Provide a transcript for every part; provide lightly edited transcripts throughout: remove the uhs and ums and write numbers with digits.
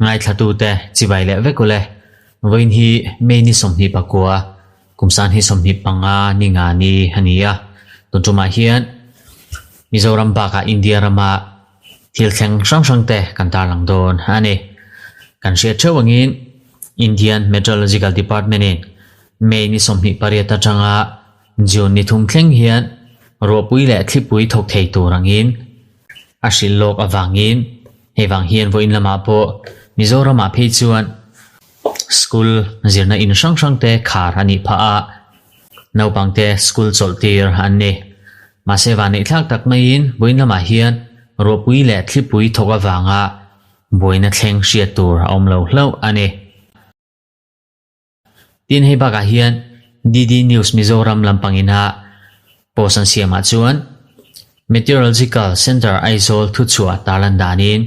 Ngaithlatute chibai leh vek ule. Vawiin hi May ni 29, kum san hi 25 ni nga ni a ni a. Tun tumah hian Mizoram bakah India rama thil thleng hrang hrangte kan tarlang dawn a ni. Kan hriat theuh angin Indian Meteorological Department-in May ni 28 atanga June ni thum thleng hian ruahpui leh thlipui thawk thei tur angin a hrilh lawk avangin hei vang hian vawiin lamah pawh Mizoramah phei chuan school zirna in hrang hrang te khar a nih phah a, naupangte school chawlh tir an ni. Mahse vanneih thlak tak maiin vawiin lamah hian ruahpui leh thlipui thawk avanga buaina thleng hriat tur a awm lo hlauh a ni. Tin hei bakah hian DD News Mizoram lampang ina post an siamah chuan Meteorological Centre Aizawl thuchhuah tarlan danin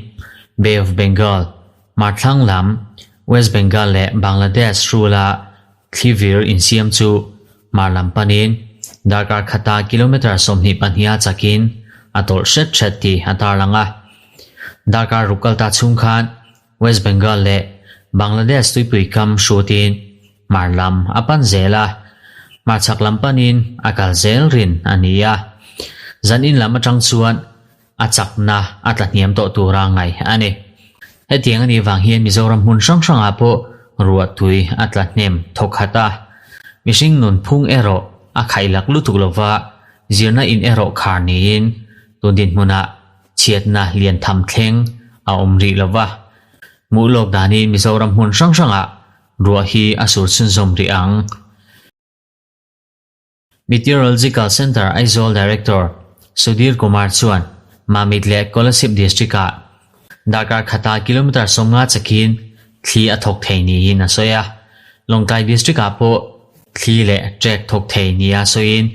Bay of Bengal, Hmarthlang lam, West Bengal leh Bangladesh hrula thlivir insiam chu hmar lam panin darkar khata kilometre 22 a chakin a tawlh hret hret tih a tarlang a. Darkar ruk kalta chhung khan West Bengal leh Bangladesh tuipui kam hrutin hmar lam a pan zel a, hmarchhak lam panin a kal zel rin a ni a. Zanin lam atang chuan a chakna a tla hniam tawh tura ngaih a ni. Hetiang a nih vang hian Mizoram hmun hrang hrangah pawh ruah tui a tla hnem thawk khat a. Mihring nunphung erawh a khaihlak lutuk lova, zirna in erawh khar niin tun dinhmunah Chhiatna lian tham thleng a awm rih lo va, hmuh lawk danin Mizoram hmun hrang hrangah ruah hi a sur chhunzawm rih ang. Meteorological Centre Aizawl Director Sudhir Kumar chuan Mamit leh Kolasib District-ah darkar khata kilometre 50 chakin thli a thawk thei niin a sawi a. Lawngtlai District-ah pawh thli leh trek thawk thei nia sawiin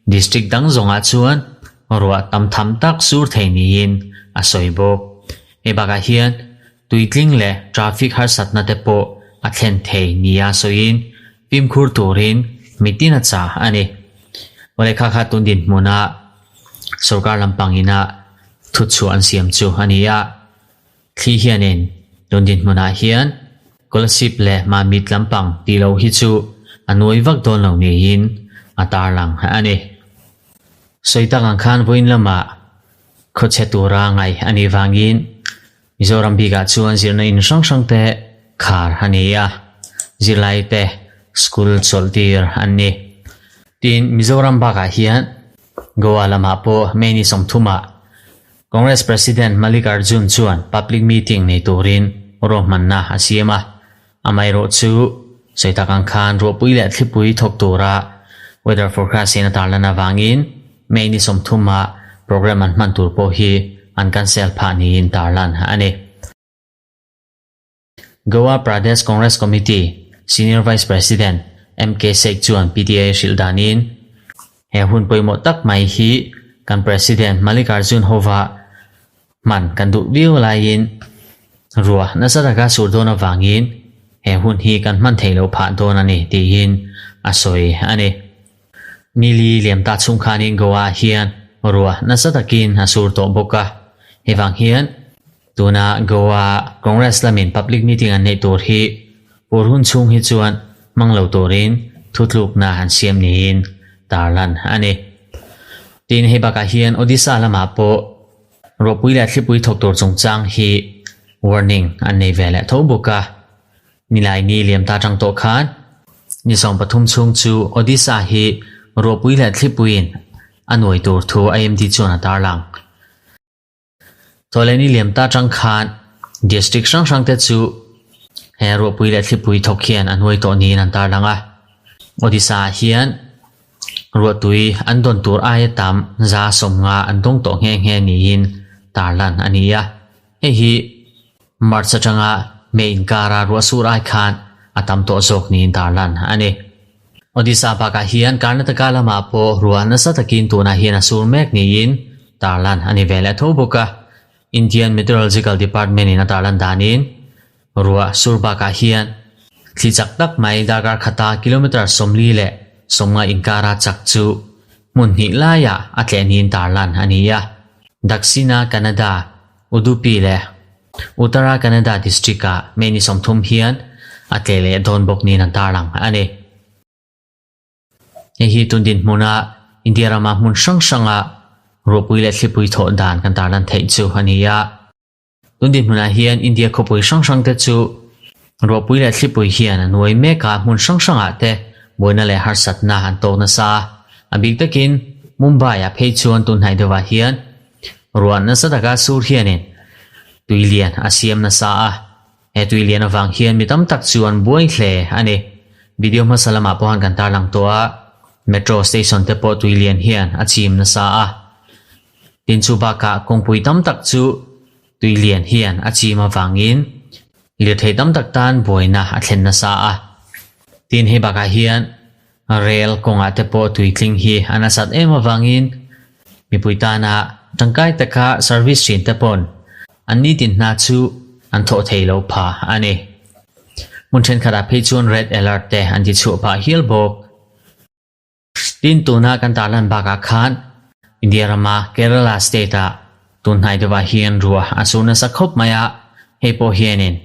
District dang zawngah chuan ruah tam tham tak sur thei niin a sawi bawk. Hei bakah hian tuitling leh traffic harsatna te pawh a thlen thei nia sawiin fimkhur turin mitin a chah a ni. Awle kha kha tun dinhmuna sorkar lampang ina thutchhuah an siam chu a ni a. Thli hianin tun dinhmunah hian Kolasib leh Mamit lampang tih loh hi chu a nuai vak dawn lo niin a tarlang a ni. Sawi tak ang khan vawiin lamah khawchhe tura ngaih a nih vangin Mizoram bikah chuan zirna in hrang hrang te khar a ni a, zirlai te school chawlh tir an ni. Tin, Mizoram bakah hian Goa lamah pawh May ni 30 ah Congress President Mallikarjun chuan public meeting nei turin ruahmanna a siam a, amaherawh chu sawi tak ang khan ruahpui leh thlipui thawk tura weather forecast in a tarlan avangin May ni 30 ah program an hman tur pawh hi an cancel phah niin tarlan a ni. Goa Pradesh Congress Committee Senior Vice President MK Sheikh chuan PTI a hrilh danin, He hun pawimawh tak mai hi kan President Mallikarjun hova hman kan duh viau laiin ruah nasa taka sur dawn avangin he hun hi kan hman thei lo phah dawn a ni tiin a sawi a ni. Nili liam ta chhung khanin Goa hian ruah nasa takin a sur tawh bawk a, hei vang hian Tuna Goa Congress lamin public meeting an neih tur hi pur hun chhung hi chuan hmang lo turin thutlukna an siam niin tarlan a ni. Tin, hei bakah hian Odisha lamah pawh ruahpui leh thlipui thawk tur chungchang hi warning an nei ve leh tho bawk a. Nilaini liam ta tang tawh khan ni 13 chhung chu Odisha hi ruahpui leh thlipuiin a nuai tur thu IMD chuan a tarlang. Thawhlehni liam ta tang khan District hrang hrang te chu he ruahpui leh thlipui thawk hian a hnuai tawh niin an tarlang a. Odisha ah hian ruahtui an dawn tur aia tam 50% an dawng tawh nghe nghe niin tarlan a ni a. Hei hi March atanga May inkara ruah sur ai khan a tam tawh zawk niin tarlan a ni. Odisha bakah hian Karnataka lamah pawh ruah nasa takin tunah hian a sur mek niin tarlan a ni ve leh tho bawk a. Indian Meteorological Department in a tarlan danin ruah sur bakah hian thli chak tak mai darkar khata kilometre 40 le 50 inkara chak chu hmun hnih laiah a tleh niin tarlan a ni a. Dakshina Kannada. Udupi leh Uttara Kannada district-ah May ni 30 hian a tleh leh dawn bawk niin an tarlang a ni. Hei hi tun dinhmuna India rama hmun hrang hranga ruahpui leh thlipui thawh dan kan tarlan theih chu a ni a. Tun dinhmunah hian India khawpui hrang hrang te chu ruahpui leh thlipui hian a nuai mek a, hmun hrang hrangah te buaina leh harsatna an tawk nasa a. A bik takin Mumbai-ah phei chuan tun hnaih deuhah hian ruah nasa taka sur hianin tui lian a siam nasa a. He tui lian avang hian mi tam tak chu an buai hle a ni. Video hmasa lamah pawh han kan tarlang tawh a, Metro station te pawh tui lian hian a chim nasa a. Tin chu bakah kawngpui tam tak chu tui lian hian a chim avangin lirthei tam tak tan buaina a thlen nasa a. Tin hei bakah hian rel kawngah te pawh tui tling hi a nasat em avangin mipui tana tangkai taka service thin te pawn an nitin hna chu an thawh thei lo pha a ni. Hmun thenkhatah phei chuan red alert te an ti chhuah phah hial bawk. Tin tuna kan tarlan bakah khan India rama Kerala state ah tun hnai deuhah hian ruah a sur nasa khawp mai a, hei pawh hianin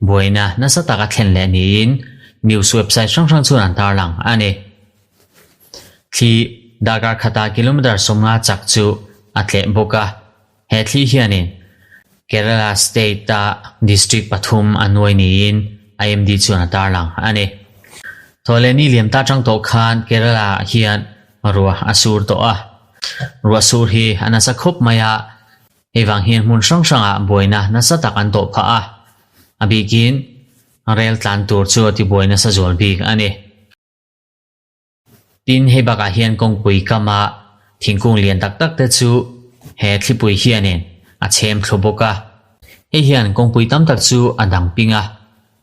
buaina nasa tak a thlen leh niin news website hrang hrang chuan an tarlang a ni. Thli darkar khata kilometre 50 chak chu a tleh bawk a, he thli hianin Kerala state a district pathum a nuai niin IMD chuan a tarlang a ni. Thawhlehni liam ta tang tawh khan Kerala ah hian ruah a sur tawh a. Ruah sur hi a nasa khawp mai a, hei vang hian hmun hrang hrangah buaina nasa tak an tawh phah a. A bikin rel tlan tur chu a tibuai nasa zual bik a ni. Tin, hei bakah hian kawngpui kama thingkung lian tak tak te chu he thlipui hianin a chhem thlu bawk a. Hei hian kawngpui tam tak chu a dang ping a.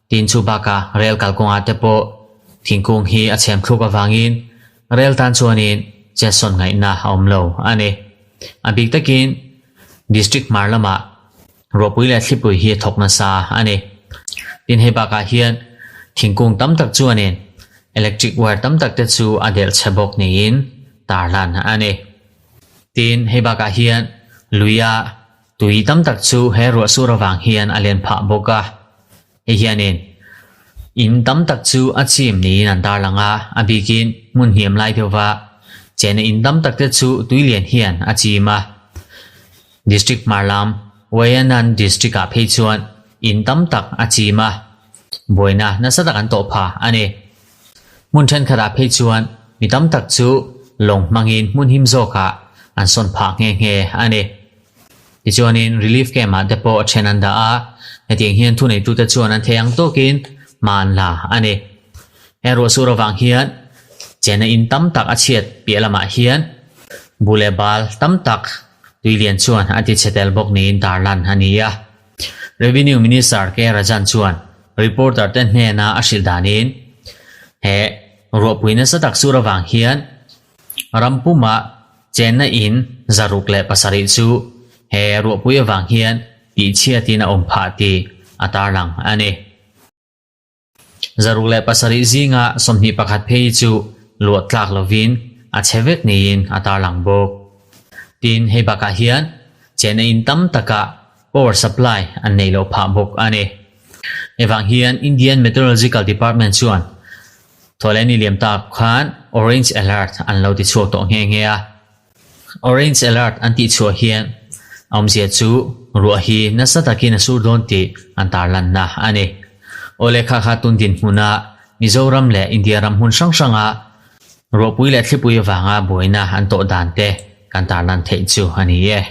Tin, chu bakah rel kalkawngah te pawh thingkung hi a chhem thluk avangin rel tan chuanin chetsawn ngaihna a awm lo a ni. A bik takin district hmar lamah Ruahpui leh thlipui hi a thawk nasa a ni. Tin hei bakah hian thingkung tam tak chuanin electric wire tam tak te chu a delh chhe bawk niin tarlan a ni. Tin hei bakah hian luia tui tam tak chu he ruah sur avang hian a len phah bawk a. Hei hianin in tam tak chu a chim niin an tarlang a, a bikin hmun hniam lai deuhva chena in tam tak te chu tui lian hian a chim a. District hmar lam Wayanad District ah phei chuan in tam tak a chim a, buaina nasa tak an tawh pha a ni. Hmun thenkhatah phei chuan mi tam tak chu lawng hmangin hmun him zawkah an sawn phah nghe nghe a ni. Tichuanin relief camp ah te pawh then an dah a, hetiang hian thuneitute chuan an thei ang tawkin hma an la a ni. He ruahsur avang hian chena in tam tak a chhiat piah lamah hian bu leh bal tam tak tui lian chuan a ti chhe tel bawk niin tarlan a ni a. Revenue Minister K Rajan chuan reporter te hnena a hrilh danin he ruahpui nasa tak sur avang hian ram puma chenna in 607 chu he ruahpui avang hian tihchhiatin a awm phah tih a tarlang a ni. 607 zinga 21 phei hi chu luah tlak lovin a chhe vek niin a tarlang bawk. Tin, hei bakah hian chenna in tam takah power supply an neih loh phah bawk a ni. Hei vang hian Indian Meteorological Department chuan Thawhlehni liam tak khan Orange Alert an lo ti chhuak tawh nghe nghe a. Orange Alert an tih chhuah hian awmzia chu ruah hi nasa takin a sur dawn tih an tarlanna a ni. Awle kha kha tun dinhmuna Mizoram leh India ram hmun hrang hranga ruahpui leh thlipui avanga buaina an tawh dan te kan tarlan theih chu a ni e.